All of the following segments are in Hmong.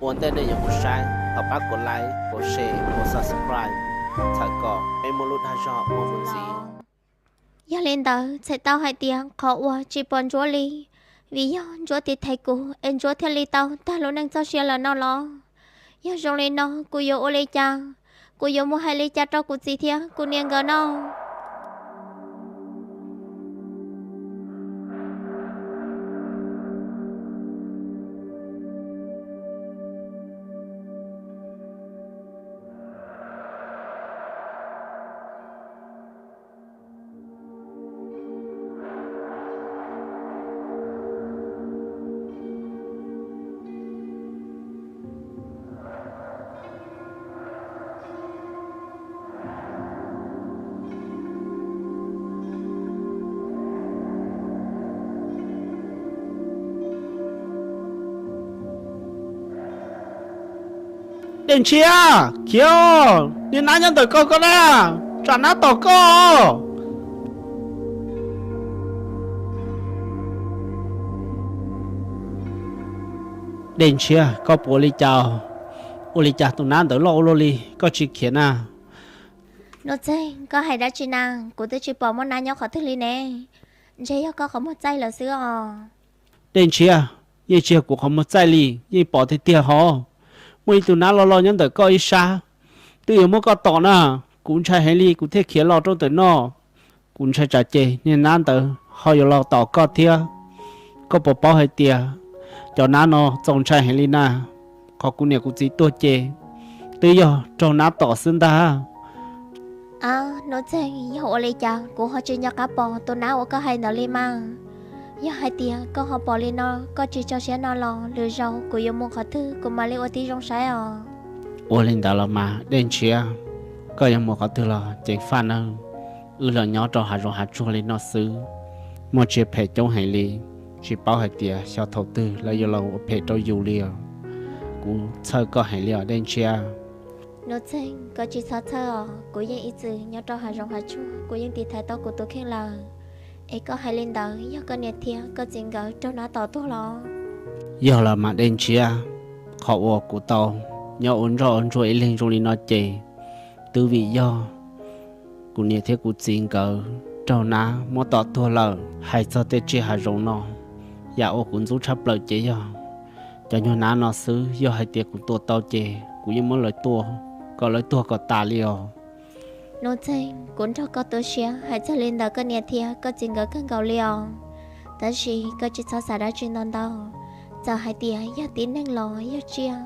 Ua ntej nej yuav mus saib, thov pab kuv like, kuv share, kuv subscribe, txhawm kom peb muaj lub dag zog ua mus ntxiv. Yog li ntawd txhais tau hais tias qhov uas tsis pom Ntsuab li, vim yog Ntsuab tiv thaiv kuv es Ntsuab thiaj li tau tag lub neej txoj sia lawm no los? Yog zoo li no kuv yuav ua li cas? Kuv yuav mus hais li cas rau kuv txiv thiab kuv niam nkawd no? Dej Ntshiab, khiav, niag nab nyob ntawm koj, koj na, tsam nab tom koj. Dej Ntshiab, koj puas ua li cas? Ua li cas tus nab ntawd loj ua luaj li koj tsis khiav na? Nuj Txeeg, koj hais dab tsi na? Kuv twb tsis pom muaj nab nyob qhov twg li ne. Ntshe yog koj qhov muag txaij lawm xwb os. Dej Ntshiab, yeej tsis yog kuv qhov muag txaij li, yeej pom tiag tiag hos. Muaj ib tug nab loj loj nyob ntawm koj ib sab, twb yuav muab koj tom na. Kuv ntshai heev li kuv thiaj khiav los rau ntawm no. Kuv ntshai tsam ces niag nab ntawd ho yuav los tom koj thiab. Koj puas paub hais tias cov nab no txaus ntshai heev li na? Qhov kuv niam kuv txiv tuag ces twb yog raug nab tom xwb ntag. Ab, Nuj Txeeg, yog ua li cas kuv ho tsis nco qab pom tus nab uas koj hais ntawd li mas? Yog hais tias koj ho pom li no, koj tsis tso siab no los lwm zaus kuv yuav mus qhov twg kuv mam li ua tib zoo saib os. Ua li ntawd los mas Dej Ntshiab, koj yuav mus qhov twg los ceev faj nawb. Wb los nyob rau hav zoov hav tsuag li no xwb, muaj tsiaj phem coob heev li, tsis paub hais tias xyov thaum twg lawv yuav los ua phem rau yus li os. Kuv txhawj koj heev li os Dej Ntshiab. Nuj Txeeg, koj tsis txhob txhawj os, kuv yeej ib txwm nyob rau hav zoov hav tsuag, kuv yeej tiv thaiv tau kuv tus kheej lawm. Es koj hais li ntawd yog koj niam thiab koj txiv nkawd raug nab tom tuag los? Yog los mas Dej Ntshiab, qhov uas kuv tau nyob ua ntsoj ua ntsuag ib leeg zoo li no ces twb vim yog kuv niam thiab kuv txiv nkawd raug nab muab tom tuag lawm. Hais txog tej tsiaj hav zoov no, yam uas kuv ntxub tshaj plaws ces yog cov nyuag nab no xwb. Yog hais tias kuv tua tau ces kuv yeej muab lawv tua kom lawv tuag kom tas li os. Nuj Txeeg, kuv nrog koj tu siab hais txog li ntawd koj niam thiab koj txiv nkawd kawg nkaus li os. Tab sis koj tsis txhob xav dab tsi ntau ntau, txawm hais tias yog tib neeg los yog tsiaj,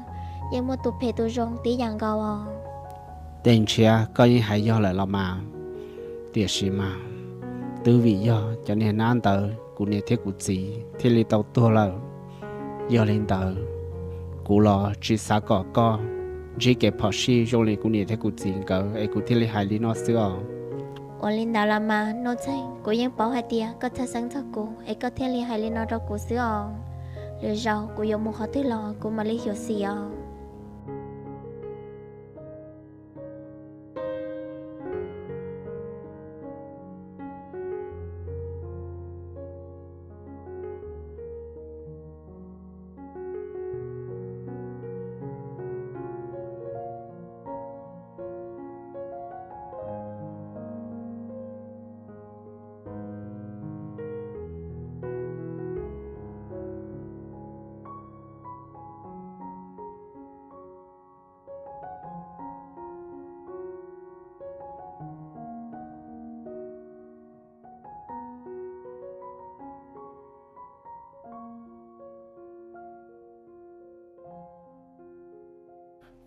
yeej muaj tus phem tus zoo tib yam nkaus os. Dej Ntshiab, koj yeej hais yog lawm los mas, tiam sis mas twb vim yog cov niag nab ntawd kuv niam thiab kuv txiv thiaj li tau tuag lawm. Yog li ntawd, kuv los tsis xav kom koj ntsib kev phom sij zoo li kuv niam thiab kuv txiv nkawd es kuv thiaj li hais li no xwb os. Ua li ntawd los mas Nuj Txeeg, kuv yeej paub hais tias koj txhawj xeeb txog kuv es koj thiaj li hais li no rau kuv xwb os. Lwm zaus kuv yuav mus qhov twg los kuv mam li xyuam xim os.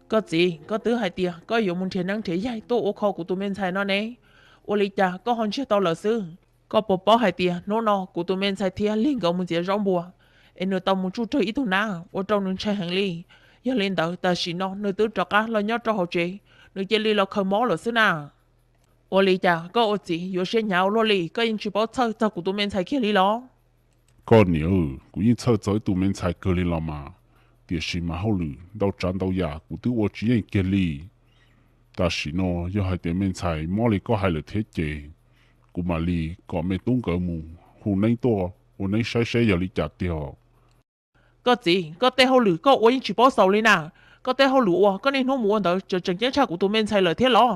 Koj txiv, koj twb hais tias koj yuav mus nrhiav neeb nrhiav yaig tuaj ua kho kuv tus me ntxhais no ne. Ua li cas koj ho ntsiag to lawm xwb? Koj puas paub hais tias hnub no kuv tus me ntxhais thiab Lig nkawd mus txiav zaub npua, es nws tau mus tsuj raug ib tug nab ua rau nws ntshai heev li. Yog li ntawd tam sim no nws twb rov qab los nyob rau hauv tsev, nws cia li los khaws mob lawm xwb na. Ua li cas koj ua txiv yuav siab hnyav ua luaj li, koj yeej tsis paub txhawj txog kuv tus me ntxhais kiag li los? Koj niam, kuv yeej txhawj txog ib tus me ntxhais kawg li los mas, tiam sis mas hauj lwm ntau tsav ntau yam kuv twb ua tsis yeej kiag li. Tam sim no yog hais tias me ntxhais mob li koj hais lawm thiab ces, kuv mam li kom me tub nkawd mus hu neeb tuaj ua neeb saib seb yog li cas tiag. Koj txiv, koj tej hauj lwm koj ua yeej tsis paub xaus li na. Koj tej hauj lwm uas koj niaj hnub mus ua ntawd tseem tseem ceeb tshaj kuv tus me ntxhais lawm thiab los?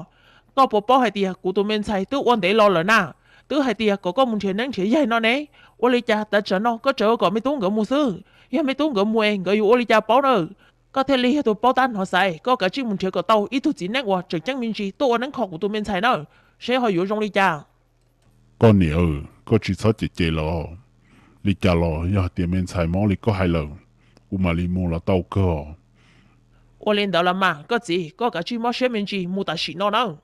Koj puas paub hais tias kuv tus me ntxhais twb ua ntev los lawm na? Twb hais tias kom koj mus nrhiav neeb nrhiav yaig no ne. Ua li cas tav tsam no koj tseem ua kom me tub nkawd mus xwb? Yog me tub nkawd mus es nkawd yuav ua li cas paub na? Koj thiaj li yog tus paub tab hnov xaiv, koj kav tsij mus nrhiav kom tau ib tug txiv neeb uas tseem ceeb me ntsis tuaj ua neeb kho kuv tus me ntxhais na, seb ho yuav zoo li cas. Koj niam, koj tsis txhob cem cem lawv. Li cas los yog hais tias me ntxhais mob li koj hais lawm, kuv mam li mus los tau kawg. Ua li ntawd los mas koj txiv, koj kav tsij mob siab me ntsis mus tam sim no nawb.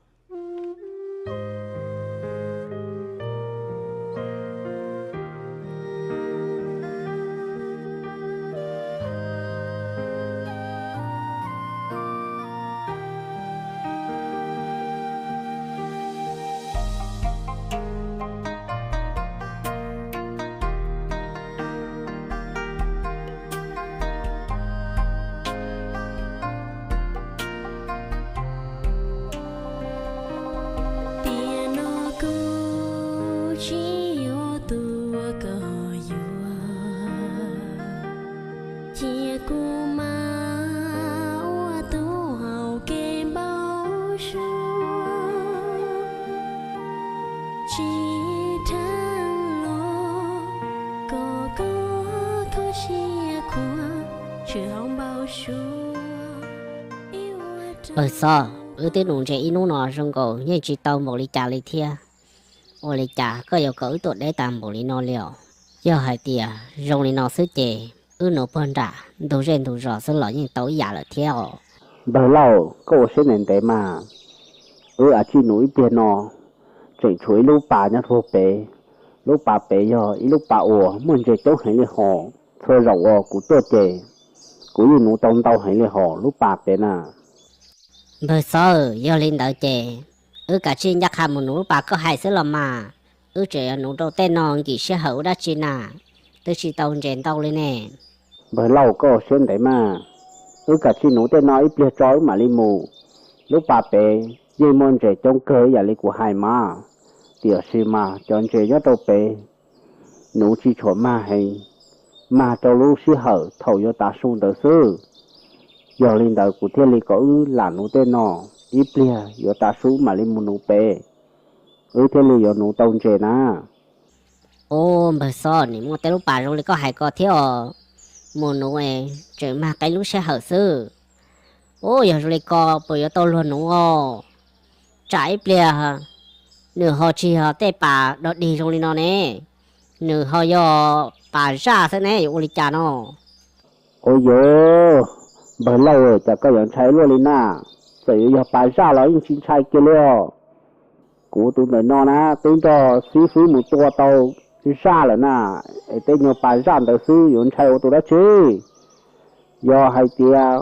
Tiam no kuv tsis yog tus uas koj yuav, cia kuv mas ua tus haus kev npau suav. Tsis dheev los kom koj kho siab khuav tshwm hauv npau suav. Pawg Xob, wb twb nuv ntses ib hnub no zoo nkaus yeej tsis tau npaum li cas li thiab. Ua li cas koj yuav kom wb tuaj deb tas npaum li no li os? Yog hais tias zoo li no xwb ces wb nuv puag nram ntug zej ntug zos xwb los yeej tau ib yam lawm thiab os. Npawg Lauj, koj ua siab ntev ntev mas, wb a tsij nuv ib pliag no tseem tshuav ib lub pas nyob rau pem. Lub pas pem yog ib lub pas uas muaj ntses coob heev li hos. Txhua zaus uas kuv tuaj ces kuv yeej nuv tau ntau heev li hos lub pas pem na. Npawg Xob, yog li ntawd ces wb kav tsij ncaj qha mus nuv lub pas koj hais xwb los mas. Wb tseem yuav nuv rau tej no nkim sij hawm ua dab tsi na, twb tsis tau ntses ntau li ne. Npawg Lauj, koj siab ntev mas, wb kav tsij nuv tej no ib pliag tso wb mam li mus. Lub pas pem yeej muaj ntses coob kawg ib yam li kuv hais mas, tiam sis mas cov ntses nyob rau pem nuv tsis tshua mag heev, mag rau lub sij hawm thaum yuav tav su ntawd xwb. Yog li ntawd kuv thiaj li kom wb lam nuv tej no, ib pliag yuav tav su wb mam li mus nuv pem, wb thiaj li yuav nuv tau ntses na. Ub, npawg Xob, nim muaj tej lub pas zoo li koj hais ko thiab os. Mus nuv es tseem mag qee lub sij hawm xwb. Ub, yog zoo li ko puas yuav tau luag nuv os? Tsam ib pliag nws ho tsis yog tej pas dog dig zoo li no ne, nws ho yog pas zaj xwb ne, yuav ua li cas no? Ua yog, npawg Lauj, cas koj yuav ntshai luaj li na? Txawm yuav yog pas zaj los yeej tsis ntshai kiag li os. Kuv tus ntawm no na twb nrog xib fwb mus tua tau zaj lawm na, es tej nyuag pas zaj ntawd xwb yuav ntshai ua tus dab tsi? Yog hais tias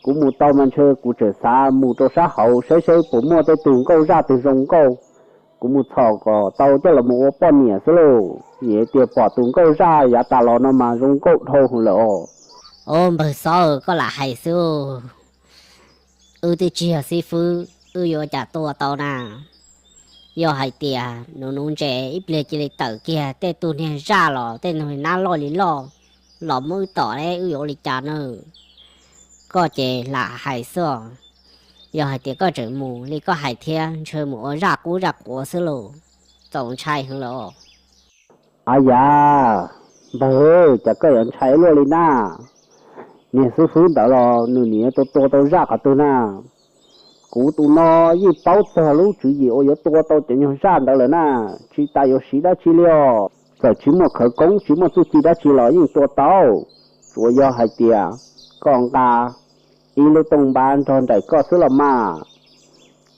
kuv mus tau mas ntshe kuv tseem xav mus rau sab hauv saib seb puas muaj tej tug nkauj zaj twg zoo nkauj, kuv mus txhom kom tau coj los mus ua poj niam xwb lauj. Vim hais tias pom tus nkauj zaj yav tas los no mas zoo nkauj dhau lawm os. Ub, npawg Xob, koj lam hais xwb. Wb twb tsis yog xib fwb, wb yuav cas tua tau na? Yog hais tias nuv nuv ntses ib pliag cia li tawm kiag tej tug niag zaj los tej tug nab loj li loj los muab wb tom ne, wb yuav ua li cas na? Koj ces lam hais xwb os. Yog hais tias koj tseem mus li koj hais thiab ntshe mus ua zaj qub zaj quav xwb lauj, txaus ntshai heev lawm os. Ab yam, npawg, cas koj yuav ntshai luaj li na? Niag xib fwb ntawd los nws nim yuav tua tua tau zaj qhov twg na? Kuv tus no yeej paub txog lub tswv yim uas yuav tua tau cov nyuag zaj ntawd lawm na, tsis tas yuav siv dab tsi li os. Txawm tsis muaj khawv koob tsis muaj txuj ci dab tsi los yeej tua tau, tsuas yog hais tias koj nqa ib lub tooj npab nrog nraim koj xwb los mas.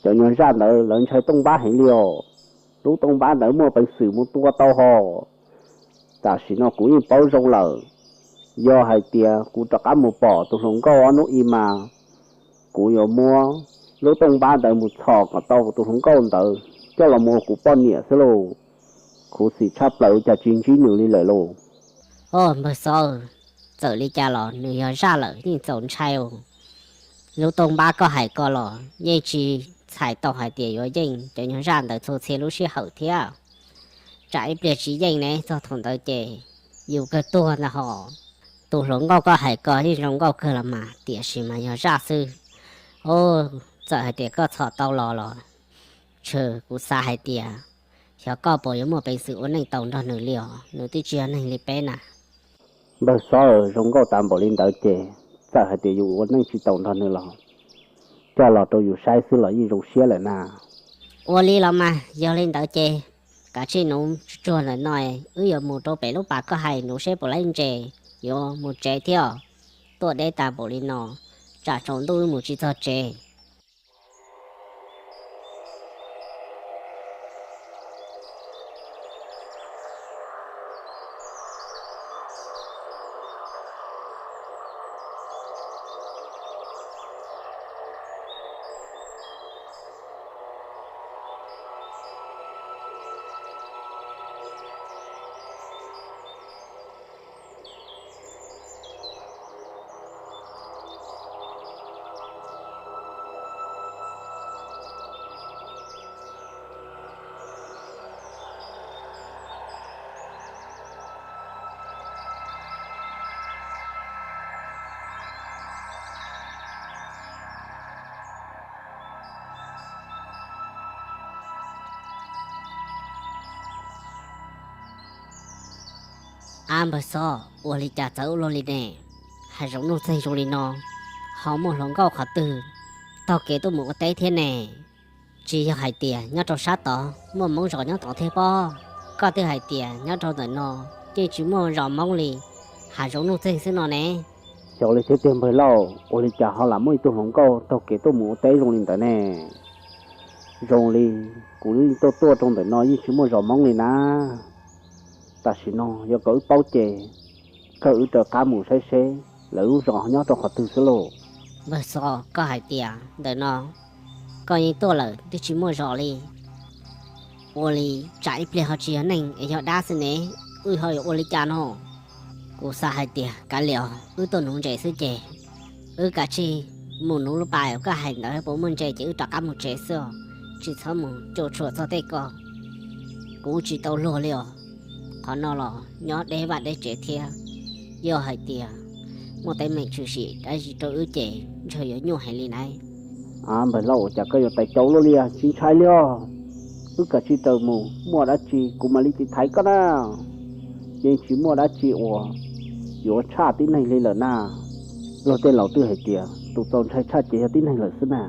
Cov nyuag zaj ntawd lawv ntshai tooj npab heev li os. Lub tooj npab ntawd muaj peev xwm mus tua tau hos. Tam sim no kuv yeej paub zoo lawm, yog hais tias kuv rov qab mus pom tus hluas nkauj ob hnub i mas, kuv yuav muab lub tooj npab ntawd mus txhom kom tau tus hluas nkauj ntawd coj los mus ua kuv poj niam xwb lauj. Khuv xim tshaj plaws cas tsis ntsib nws li lawm lauj. Os, npawg Xov, txawm li cas los nws yog zaj lawm yeej txaus ntshai os. Lub tooj npab koj hais ko los yeej tsis txhais tau hais tias yuav yeej cov nyuag zaj ntawd txhua txhia lub sij hawm thiab. Tsam ib pliag tsis yeej ne, txog thaum ntawd ces yus kawg tuag ntag hos. Tus hluas nkauj, koj hais ko yeej zoo nkauj kawg los mas, tiam sis mas yog zaj xwb. Os, txawm hais tias koj txhom tau los los, tshwm kuv xav hais tias xyov koj puas yuav muaj peev xwm ua neej tau nrog nws li os, nws twb tsis yog neeg li peb na. Npawg Xov, zoo nkauj tas npaum li ntawd ces txawm hais tias yus ua neej tsis tau nrog nws los coj los rau yus saib xwb los yeej zoo siab lawm na. Ua li los mas, yog li ntawd ces kav tsij nuv tsuag ntawm no, wb yuav mus rau pem lub pas koj hais nuv seb puas laib ntses, yuav mus tsev thiab. Tuaj deb tas npaum li no, tsam tsaus ntuj wb mus tsis txog tsev. Ab, npawg Xov, ua li cas txawv ua luaj li ne? Hav zoov nuj txeeg zoo li no, ho muaj hluas nkauj qhov twg taug kev tuaj mus ua teb thiab ne? Tsis yog hais tias nyob rau sab tod muaj Hmoob zos nyob tod thiab pob? Koj twb hais tias nyob rau ntawm no yeej tsis muaj zos Hmoob li, hav zoov nuj txeeg xwb no ne. Xyov li thiab tiag npawg Lauj, ua li cas ho lam muaj ib tug hluas nkauj taug kev tuaj mus ua teb zoo li ntawd ne? Zoo li kuv tuaj tuaj rau ntawm no yeej tsis muaj zos Hmoob li na. Tam sim no yog kom wb paub ces kawg wb raws qab mus saib seb lawv lub zos nyob rau qhov twg xwb lauj. Npawg Xov, koj hais tias ntawm no koj yeej tuaj lawm twb tsis muaj zos li. Ua li tsam ib pliag ho tsis yog neeg es yog dab xwb ne, wb ho yuav ua li cas no? Kuv xav hais tias kav liam, wb tuaj nuv ntses xwb ces wb kav tsij mus nuv lub pas koj hais ntawd, puas muaj ntses ces wb rov qab mus tsev xwb os, tsis txhob mus cuam tshuam txog tej ko. Kuv tsis tau luag li os, qhov no los nyob deb vaj deb tsev thiab. Yog hais tias muaj teeb meem tshwm sim dab tsi rau wb ces ntshe yuav nyuaj heev li na. Npawg Lauj, ua cas koj yuav tais caus luaj li, tsis ntshai li os. Wb kav tsij raws mus, muaj dab tsi kuv mam li tiv thaiv koj na. Yeej tsis muaj dab tsi uas yuav tshaj tib neeg li lawm na. Luag tej laus twb hais tias tus txaus ntshai tshaj ces yog tib neeg lawm xwb na.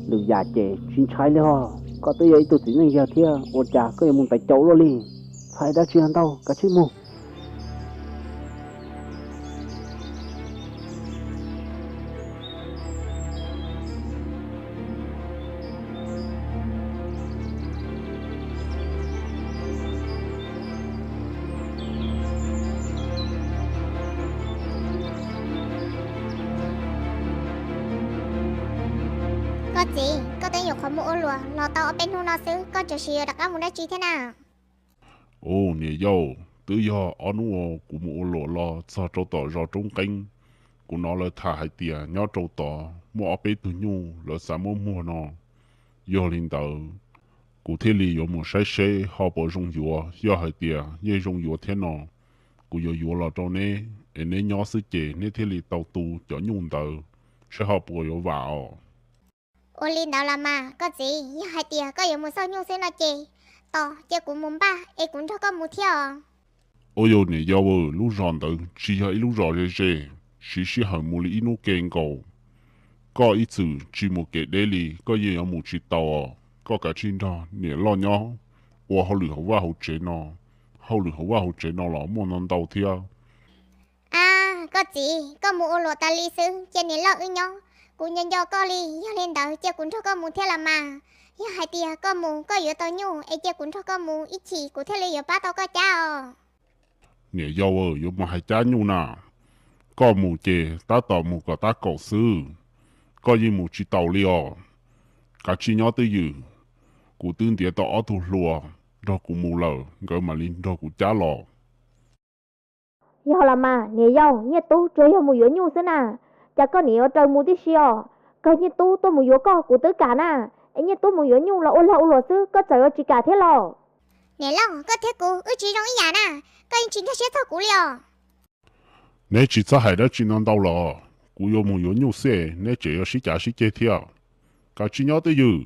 Lwm yam ces tsis ntshai li os. Koj twb yog ib tug txiv neej yawg thiab, ua cas koj yuav mus tais caus luaj li? Txhais dab tsi ntau, kav tsij mus. Koj txiv, koj twb nyuam qhuav mus ua luam los tau ob peb hnub no xwb, koj tseem yuav rov qab mus dab tsi thiab na? Ub, niam yau, twb yog ob hnub uas kuv mus ua luam los txog rau tom zos Roob Qeeb, kuv hnov lawv tham hais tias nyob rau tod muaj ob peb tug nyuj lawv xav muab muag no. Yog li ntawd, kuv thiaj li yuav mus saib seb ho puas zoo yuav. Yog hais tias yeej zoo yuav thiab no, kuv yuav yuav los rau neb es neb nyob xwb ces neb thiaj li tau tu cov nyuj ntawd, saib ho puas yuav vam os. Ua li ntawd los mas koj txiv, yog hais tias koj yuav mus xauj nyuj xwb no ces tos cia kuv mus npaj es kuv nrog koj mus thiab os. Ua yog niam yau, lub zos ntawd tsis yog ib lub zos ze ze, siv sij hawm mus li ib hnub ke nkaus. Koj ib txwm tsis mus kev deb li koj yeej yuav mus tsis tau os. Koj kav tsij nrog niam loj nyob ua hauj lwm hauv vaj hauv tsev no. Hauj lwm hauv vaj hauv tsev no los muaj ntau ntau thiab. Ab, koj txiv, koj mus ua luam tas li xwb cia niam loj wb nyob, kuv nco nco koj li. Yog li ntawd cia kuv nrog koj mus thiab los mas. Yog hais tias koj mus koj yuav tau nyuj es cia kuv nrog koj mus ib chim kuv thiaj li yuav pab tau koj cab os. Niam yau, yuav mus hais cab nyuj na, koj mus ces tab tom mus kom tab kaum xwb, koj yeej mus tsis taus li os. Kav tsij nyob twj ywm, kuv twb ntiav tau ob tug hluas nrog kuv mus lawm, nkawd mam li nrog kuv cab los. Yog los mas niam yau, Nyiaj Tub tsuas yog mus yuav nyuj xwb na, cas koj niam yuav raws mus tib si os? Kawg Nyiaj Tub tuaj mus yuav koj kuv twb kam na, es Nyiaj Tub mus yuav nyuj los ua lag ua luam xwb koj txawm yuav tsis kam thiab los? Niam loj, koj thiab kuv wb tsis zoo ib yam na, koj yeej tsis nkag siab txog kuv li os. Neb tsis txhob hais dab tsi no ntau los, kuv yuav mus yuav nyuj xwb, neb tseem yuav sib cav sib ceg thiab. Kav tsij nyob twj ywm.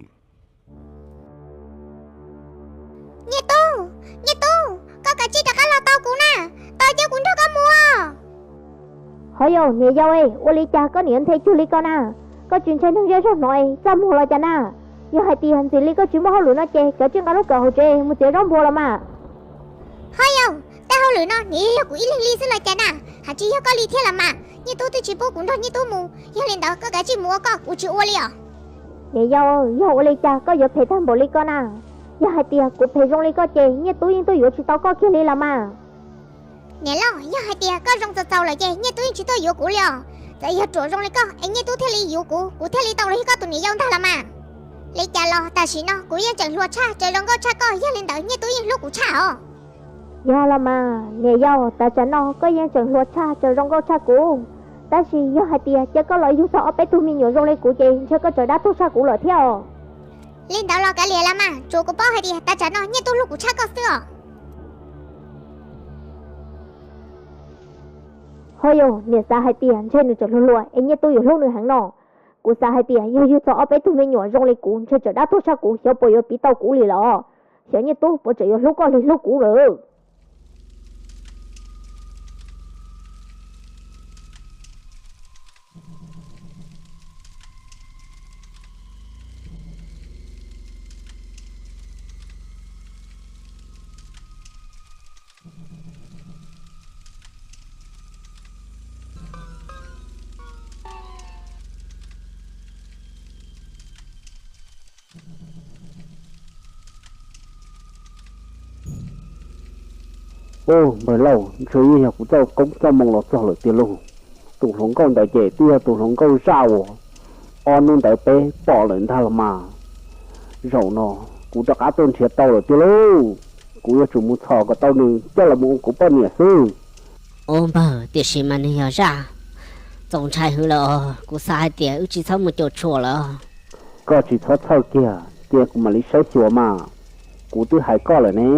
Nyiaj Tub, Nyiaj Tub, koj kav tsij rov qab los tau kuv na, tos cia kuv nrog koj mus. Ho yog niam yau, ua li cas koj niam nthe cuag li ko na? Koj tsis ntshai neeg zej zog hnov txaj muag los cas na? Yog hais tias ntxim li koj tsis muaj hauj lwm no ces kav tsij nqa lub kawm hauv tsev mus txiav zaub npua los mas. Ho yog, tej hauj lwm no nws yog kuv ib leeg li xwb los cas na, hais tsis yog koj li thiab los mas. Nyiaj Tub twb tsis pub kuv nrog Nyiaj Tub mus, yog li ntawd koj kav tsij mus ua koj, kuv tsis ua li os. Niam yau, yog ua li cas koj yuav phem tag npaum li koj na? Yog hais tias kuv phem zoo li koj ces Nyiaj Tub yeej tuaj yuav tsis tau koj kiag li los mas. Niam loj, yog hais tias koj zoo txaus txaus lawm ces Nyiaj Tub yeej tsis tuaj yuav kuv li os. Txawm yog ruam zoo li koj es Nyiaj Tub thiaj li yuav kuv, kuv thiaj li tau los yog koj tus niam yau ntag los mas. Li cas los tam sim no kuv yeej tseem hluas tshaj tseem zoo nkauj tshaj koj, yog li ntawd Nyiaj Tub yeej hlub kuv tshaj os. Yog los mas niam yau, tam sim no koj yeej tseem hluas tshaj tseem zoo nkauj tshaj kuv, tab sis yog hais tias cia koj los yug txog ob peb tug me nyuam zoo li kuv ces ntshe koj tseem dab tuag tshaj kuv lawm thiab os. Li ntawd los kav liam los mas, tsuas kuv paub hais tias tam sim no Nyiaj Tub hlub kuv tshaj koj xwb os. Ho yog niam xav hais tias ntshe nws tseem hluas hluas es Nyiaj Tub yuav hlub nws heev no. Kuv xav hais tias yog yug txog ob peb tug me nyuam zoo li kuv ntshe tseem dab tuag tshaj kuv, xyov puas yuav piv tau kuv li los, xyov Nyiaj Tub puas tseem yuav hlub koj li hlub kuv lawm. Ub, npawg Lauj, ntshe yeej yog kuv txoj koob txoj moo los txog lawm tiag lauj. Tus hluas nkauj ntawd ces twb yog tus hluas nkauj zaj uas ob hnub ntawd peb pom lawm ntag los mas. Zaum no kuv rov qab tuaj nrhiav tau lawm tiag lauj. Kuv yuav tsum mus txhom kom tau nws coj los mus ua kuv poj niam xwb. Ub npawg, tiam sis mas nws yog zaj, txaus ntshai heev lawm os. Kuv xav hais tias wb tsis txhob mus cuam tshuam lawm. Koj tsis txhob txhawj kiag, cia kuv mam li saib xyuas mas. Kuv twb hais koj lawm ne,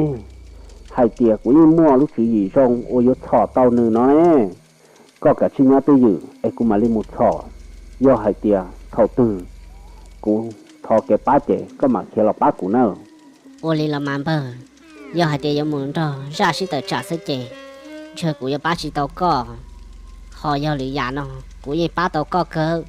hais tias kuv yeej muaj lub tswv yim zoo uas yuav txhom tau nws no ne. Koj kav tsij nyob twj ywm es kuv mam li mus txhom. Yog hais tias thaum twg kuv thov kev pab ces koj mam khiav los pab kuv nawb. Ua li los mas npawg, yog hais tias yuav mus nrog zaj sib tawm tsam xwb ces ntshe kuv yuav pab tsis tau koj. Ho yog lwm yam no kuv yeej pab tau koj kawg.